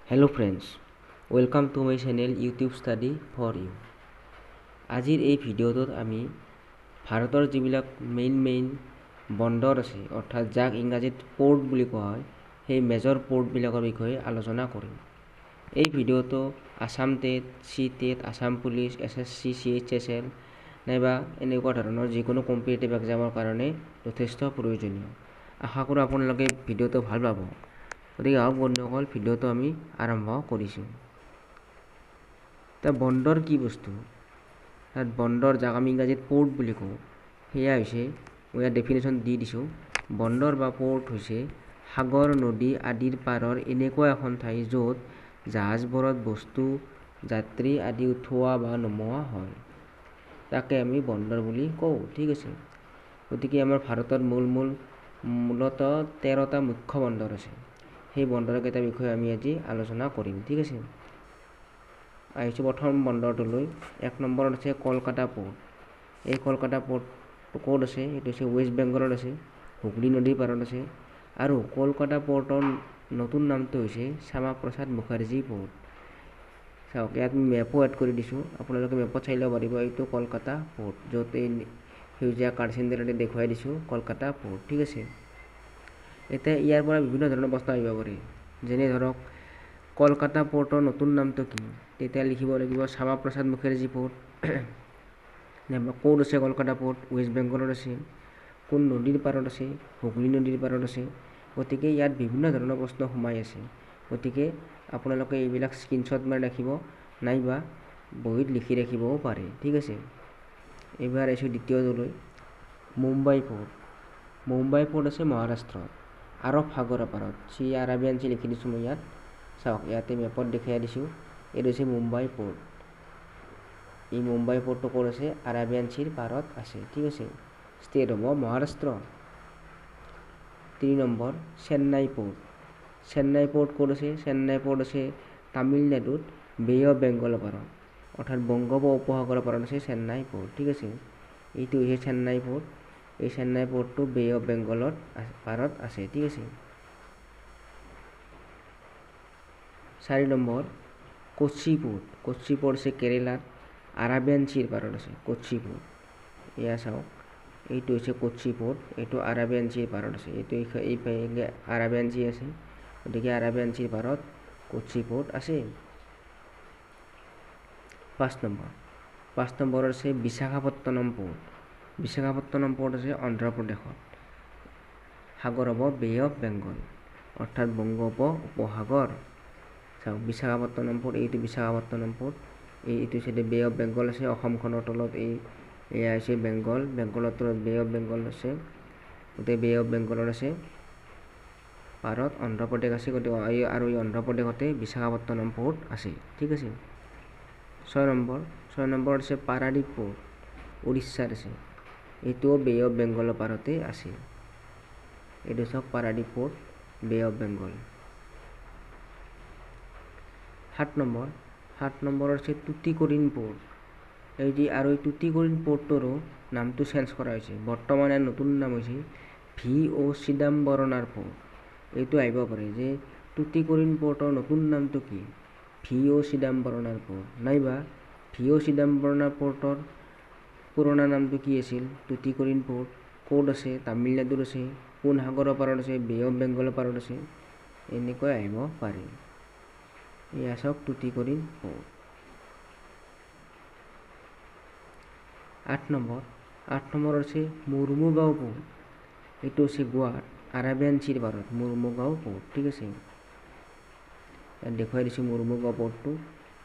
Hello friends, welcome to my channel YouTube study for you. আজিৰ এই ভিডিঅ'টোত আমি ভাৰতৰ যিবিলাক মেইন মেইন বন্দৰ আছে, অৰ্থাৎ যাক ইংৰাজীত প'ৰ্ট বুলি কোৱা হয়, সেই মেজৰ প'ৰ্টবিলাকৰ বিষয়ে আলোচনা কৰিম। এই ভিডিঅ'টো Assam TET, C TET, Assam police, S S C, C H S L নাইবা এনেকুৱা ধৰণৰ যিকোনো কম্পিটিটিভ এক্সামৰ কাৰণে যথেষ্ট প্ৰয়োজনীয়। আশা কৰোঁ আপোনালোকে ভিডিঅ'টো ভাল পাব। গতিকে আহক বন্ধুসকল, ভিডিঅ'টো আমি আৰম্ভ কৰিছোঁ। এতিয়া বন্দৰ কি বস্তু? তাত বন্দৰ, যাক আমি ইংৰাজীত প'ৰ্ট বুলি কওঁ, সেয়া হৈছে, মই ইয়াত ডেফিনেশ্যন দি দিছোঁ। বন্দৰ বা প'ৰ্ট হৈছে সাগৰ, নদী আদিৰ পাৰৰ এনেকুৱা এখন ঠাই য'ত জাহাজবোৰত বস্তু, যাত্ৰী আদি উঠোৱা বা নমোৱা হয়, তাকে আমি বন্দৰ বুলি কওঁ। ঠিক আছে। গতিকে আমাৰ ভাৰতত মূলতঃ 13টা মুখ্য বন্দৰ আছে। সেই বন্দৰকেইটাৰ বিষয়ে আমি আজি আলোচনা কৰিম। ঠিক আছে। আহিছোঁ প্ৰথম বন্দৰটোলৈ। 1 নম্বৰত আছে কলকাতা প'ৰ্ট। এই কলকাতা প'ৰ্ট ক'ত আছে? এইটো হৈছে ৱেষ্ট বেংগলত আছে, হুগলী নদীৰ পাৰত আছে। আৰু কলকাতা প'ৰ্টৰ নতুন নামটো হৈছে শ্যামাপ্ৰসাদ মুখাৰ্জী প'ৰ্ট। চাওক, ইয়াত মই মেপো এড কৰি দিছোঁ, আপোনালোকে মেপত চাই ল'ব পাৰিব। এইটো কলকাতা প'ৰ্ট, য'ত এই সেউজীয়া কাৰ্চিনডালেৰে দেখুৱাই দিছোঁ কলকাতা প'ৰ্ট। ঠিক আছে। এতিয়া ইয়াৰ পৰা বিভিন্ন ধৰণৰ প্ৰশ্ন আহিব পাৰে, যেনে ধৰক কলকাতা প'ৰ্টৰ নতুন নামটো কি? তেতিয়া লিখিব লাগিব শ্যামাপ্ৰসাদ মুখাৰ্জী প'ৰ্ট। নাইবা ক'ত আছে কলকাতা প'ৰ্ট? ৱেষ্ট বেংগলত আছে। কোন নদীৰ পাৰত আছে? হুগলী নদীৰ পাৰত আছে। গতিকে ইয়াত বিভিন্ন ধৰণৰ প্ৰশ্ন সোমাই আছে। গতিকে আপোনালোকে এইবিলাক স্ক্ৰীনশ্বট মাৰি ৰাখিব, নাইবা বহীত লিখি ৰাখিবও পাৰে। ঠিক আছে। এইবাৰ আহিছোঁ দ্বিতীয়টোলৈ, মুম্বাই প'ৰ্ট। মুম্বাই প'ৰ্ট আছে মহাৰাষ্ট্ৰত, আৰৱ সাগৰৰ পাৰত। চি আৰাবিয়ান চি লিখি দিছোঁ মই ইয়াত। চাওক, ইয়াতে মেপত দেখুৱাই দিছোঁ। এইটো হৈছে মুম্বাই প'ৰ্ট। এই মুম্বাই প'ৰ্টটো ক'ত আছে? আৰাবিয়ান চিৰ পাৰত আছে। ঠিক আছে। ষ্টেট হ'ব Maharashtra. 3 number Chennai port. Chennai port ক'ত আছে? চেন্নাই প'ৰ্ট আছে তামিলনাডুত, বে অফ বেংগলৰ পাৰত, অৰ্থাৎ বংগোপ উপসাগৰৰ পাৰত আছে চেন্নাই প'ৰ্ট। ঠিক আছে। এইটো হৈছে চেন্নাই প'ৰ্ট। এই চেন্নাই প'ৰ্টটো বে অফ বেংগলত পাৰত আছে। ঠিক আছে। 4 number Kochi port. Kochi port আছে কেৰেলাত, আৰাবিয়ান চিৰ পাৰত আছে কোচি প'ৰ্ট। এয়া চাওক, এইটো হৈছে কোচি প'ৰ্ট, এইটো আৰাবিয়ান চিৰ পাৰত আছে। এইটো এই আৰাবিয়ান চি আছে, গতিকে আৰাবিয়ান চিৰ পাৰত কোচি প'ৰ্ট আছে। 5 নম্বৰ, 5 নম্বৰত আছে বিশাখাপত্তনম প'ৰ্ট। বিশাখাপত্তনম প'ৰ্ট আছে অন্ধ্ৰপ্ৰদেশত। সাগৰ হ'ব বে অফ বেংগল, অৰ্থাৎ বংগোপ উপসাগৰ। চাওক, বিশাখাপত্তনম প'ৰ্ট, এইটো বিশাখাপত্তনম প'ৰ্ট। এইটো চাইডে বে অফ বেংগল আছে, অসমখনৰ তলত এয়া হৈছে বেংগল, বেংগলৰ তলত বে অফ বেংগল আছে। গোটেই বে অফ বেংগলত আছে, পাৰত অন্ধ্ৰপ্ৰদেশ আছে। গতিকে আৰু এই অন্ধ্ৰপ্ৰদেশতে বিশাখাপত্তনম প'ৰ্ট আছে। ঠিক আছে। 6 নম্বৰ, 6 নম্বৰত আছে পাৰাদ্বীপ প'ৰ্ট, উৰিষ্যাত আছে। এইটোও বে অফ বেংগলৰ পাৰতে আছে। এইটো চাওক Paradip port, bay of Bengal. 7 number, 7 নম্বৰত আছে টুটিকৰিন প'ৰ্ট। আৰু এই টুটিকৰিন প'ৰ্টটোৰো নামটো চেঞ্জ কৰা হৈছে। বৰ্তমান ইয়াৰ নতুন নাম হৈছে ভি অ' চিদাম্বৰনাৰ প'ৰ্ট। এইটো আহিব পাৰে যে টুটিকৰিন প'ৰ্টৰ নতুন নামটো কি? ভি অ' চিদাম্বৰনাৰ প'ৰ্ট। নাইবা ভি অ' চিদাম্বৰনাৰ প'ৰ্টৰ পুৰণা নামটো কি আছিল? টুটিকৰিন প'ৰ্ট। ক'ত আছে? তামিলনাডুত আছে। কোন সাগৰৰ পাৰত আছে? বে অফ বেংগলৰ পাৰত আছে। এনেকৈ আহিব পাৰে। এয়া চাওক টুটিকৰিন প'ৰ্ট। 8 নম্বৰ, 8 নম্বৰত আছে মুৰ্মুগাঁও প'ৰ্ট। এইটো হৈছে গোৱাত, আৰাবিয়ান চিৰ পাৰত মুৰ্মুগাঁও প'ৰ্ট। ঠিক আছে। ইয়াত দেখুৱাই দিছোঁ মুৰ্মুগাঁও প'ৰ্টটো।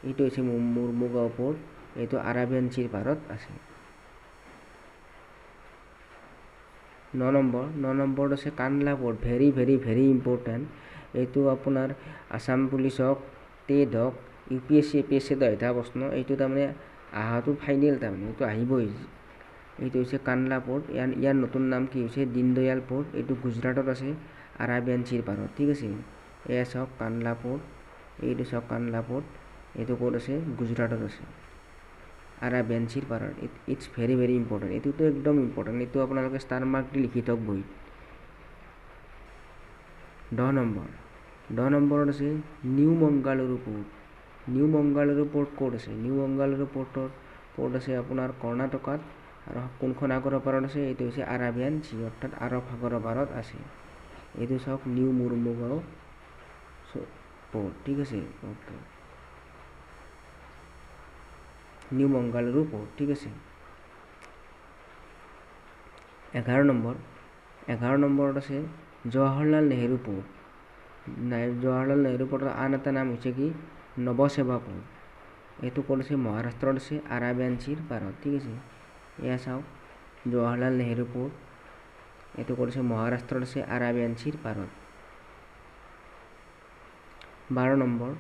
এইটো হৈছে মুৰ্মুগাঁও প'ৰ্ট, এইটো আৰাবিয়ান চিৰ পাৰত আছে। 9 নম্বৰ, 9 নম্বৰত আছে Kandla port. Very very very important. এইটো আপোনাৰ আছাম পুলিচ হওক, টেট হওক, U P S C, A P S চিত আহি থকা প্ৰশ্ন। এইটো তাৰমানে অহাটো ফাইনেল, তাৰমানে এইটো আহিবই। এইটো হৈছে কান্দলা প'ৰ্ট। ইয়াৰ নতুন নাম কি হৈছে? দীনদয়াল প'ৰ্ট। এইটো গুজৰাটত আছে, আৰাবিয়ান চিৰ পাৰত। ঠিক আছে। এয়া চাওক কান্দলা প'ৰ্ট, এইটো চাওক কান্দলা প'ৰ্ট, এইটো ক'ত আছে? গুজৰাটত আছে, আৰাবিয়ান চিৰ পাৰত। It's very very important. এইটোতো একদম ইম্পৰ্টেণ্ট। এইটো আপোনালোকে ষ্টাৰ মাৰ্ক দি লিখি থওক বহীত। 10 নম্বৰ, 10 নম্বৰত আছে নিউ মংগালুৰু পৰ্ট। নিউ মংগালুৰু পৰ্ট ক'ত আছে? নিউ মংগালুৰু পৰ্ট আছে আপোনাৰ কৰ্ণাটকাত। আৰু কোনখন সাগৰৰ পাৰত আছে? এইটো হৈছে আৰাবিয়ান চি, অৰ্থাৎ আৰৱ সাগৰৰ পাৰত আছে। এইটো চাওক, নিউ মুৰ্মুগাঁও পৰ্ট, ঠিক আছে, অ'কে, নিউ মংগালুৰু পৰ্ট, ঠিক আছে। 11 নম্বৰ, 11 নম্বৰত আছে জৱাহৰলাল নেহেৰু পৰ্ট। জৱাহৰলাল নেহেৰু পৰ্টৰ আন এটা নাম হৈছে কি? নৱসেৱা পৰ্ট। এইটো ক'ত আছে? মহাৰাষ্ট্ৰত আছে, আৰাবিয়ান চিৰ পাৰত, ঠিক আছে। এয়া চাওক, জৱাহৰলাল নেহেৰু পৰ্ট, এইটো ক'ত আছে? মহাৰাষ্ট্ৰত আছে, আৰাবিয়ান চিৰ পাৰত। 12 নম্বৰ,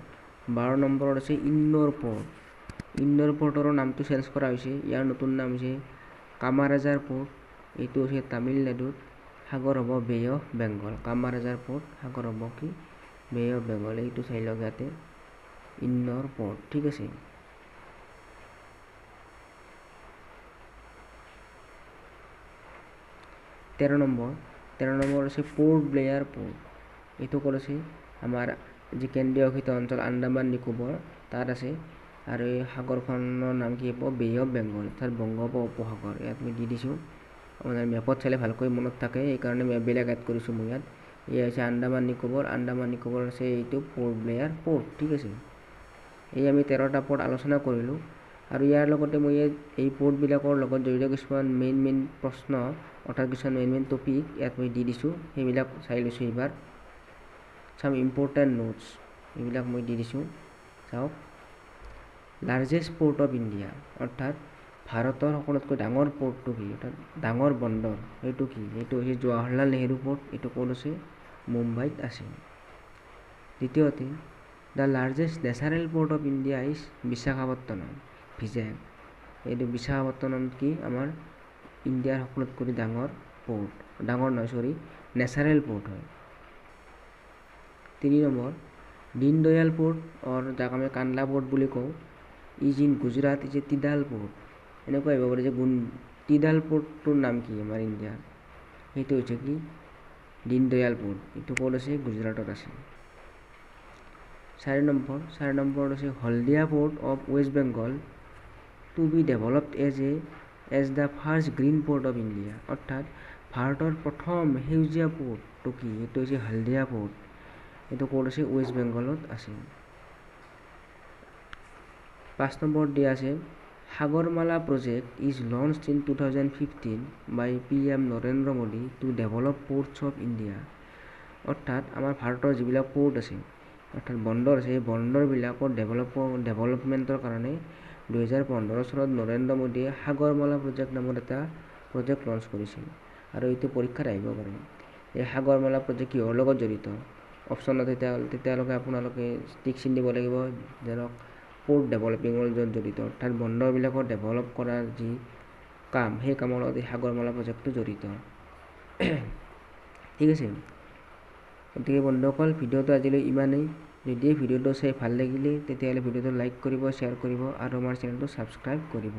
12 নম্বৰত আছে ইন্দোৰ পৰ্ট। ইন্দোৰ পৰ্টৰো নামটো চেঞ্জ কৰা হৈছে। ইয়াৰ নতুন নাম হৈছে কামাৰাজাৰ পৰ্ট। এইটো হৈছে তামিলনাডুত, সাগৰ হ'ব বে অফ বেংগল। কামাৰাজাৰ পৰ্ট, সাগৰ হ'ব কি? বে অফ বেংগল। এইটো চাই লওক ইয়াতে, ইন্দোৰ পৰ্ট, ঠিক আছে। 13 নম্বৰ, 13 নম্বৰ আছে পৰ্ট ব্লেয়াৰ পৰ্ট। এইটো ক'ত আছে? আমাৰ যি কেন্দ্ৰীয় শাসিত অঞ্চল আন্দামান নিকোবৰ, তাত আছে। আৰু এই সাগৰখনৰ নাম কি হ'ব? বে অফ বেংগল, অৰ্থাৎ বংগোপ উপসাগৰ। ইয়াত মই দি দিছোঁ, আপোনাৰ মেপত চালে ভালকৈ মনত থাকে, সেইকাৰণে মেপবিলাক এড কৰিছোঁ মই ইয়াত। এয়া হৈছে আন্দামান নিকোবৰ। আন্দামান নিকোবৰ আছে এইটো পৰ্ট ব্লেয়াৰ পৰ্ট, ঠিক আছে। এই আমি 13টা পৰ্ট আলোচনা কৰিলোঁ আৰু ইয়াৰ লগতে মই এই পৰ্টবিলাকৰ লগত জড়িত কিছুমান মেইন মেইন প্ৰশ্ন, অৰ্থাৎ কিছুমান মেইন মেইন টপিক ইয়াত মই দি দিছোঁ, সেইবিলাক চাই লৈছোঁ এইবাৰ। চাম ইম্পৰ্টেণ্ট নোটছ, এইবিলাক মই দি দিছোঁ, চাওক। লাৰ্জেষ্ট পৰ্ট অফ ইণ্ডিয়া, অৰ্থাৎ ভাৰতৰ সকলোতকৈ ডাঙৰ পৰ্টটো কি, অৰ্থাৎ ডাঙৰ বন্দৰ সেইটো কি? সেইটো হৈছে জৱাহৰলাল নেহেৰু পৰ্ট। এইটো ক'ত আছে? মুম্বাইত আছে। দ্বিতীয়তে, the largest natural port of India is Visakhapatnam, Vizag. এইটো বিশাখাপট্টনম কি আমাৰ ইণ্ডিয়াৰ সকলোতকৈ ডাঙৰ পৰ্ট, ডাঙৰ নহয়, চৰি, নেচাৰেল পৰ্ট হয়। 3 নম্বৰ, দীনদয়াল পৰ্ট অৰ যাক আমি কাণ্ডলা পৰ্ট বুলি কওঁ, is in Gujarat, is a tidal port. এনেকুৱা আহিব পাৰে যে গুণ টিডাল পৰ্টটোৰ নাম কি আমাৰ ইণ্ডিয়াৰ? সেইটো হৈছে কি? দীনদয়াল পৰ্ট। এইটো ক'ত আছে? গুজৰাটত আছে। 4 নম্বৰ, 4 নম্বৰত আছে Haldia Port of West Bengal to be developed as the first green port of India. অৰ্থাৎ ভাৰতৰ প্ৰথম সেউজীয়া পৰ্টটো কি? এইটো হৈছে হালদিয়া পৰ্ট। এইটো ক'ত আছে? ৱেষ্ট বেংগলত আছে। 5 নম্বৰত দিয়া আছে, Sagarmala project is launch in 2015 by PM Narendra Modi to develop ports of India. অৰ্থাৎ আমাৰ ভাৰতৰ যিবিলাক পৰ্ট আছে, অৰ্থাৎ বন্দৰ আছে, সেই বন্দৰবিলাকৰ ডেভেলপমেণ্টৰ কাৰণে 2015 চনত নৰেন্দ্ৰ মোদীয়ে সাগৰমালা প্ৰজেক্ট নামৰ এটা প্ৰজেক্ট লঞ্চ কৰিছিল। আৰু এইটো পৰীক্ষাত আহিব পাৰে, এই সাগৰমালা প্ৰজেক্ট কিহৰ লগত জড়িত। অপশ্যনত তেতিয়ালৈকে আপোনালোকে টিক চিন দিব লাগিব, ধৰক পৰ্ট ডেভেলপিঙৰ লগত জড়িত, অৰ্থাৎ বন্দৰবিলাকৰ ডেভেলপ কৰাৰ যি কাম, সেই কামৰ লগত এই সাগৰমালা প্ৰজেক্টটো জড়িত, ঠিক আছে। গতিকে বন্ধুসকল, ভিডিঅ'টো আজিলৈ ইমানেই। যদি ভিডিঅ'টো চাই ভাল লাগিলে, তেতিয়াহ'লে ভিডিঅ'টো লাইক কৰিব, শ্বেয়াৰ কৰিব আৰু আমাৰ চেনেলটো ছাবস্ক্ৰাইব কৰিব।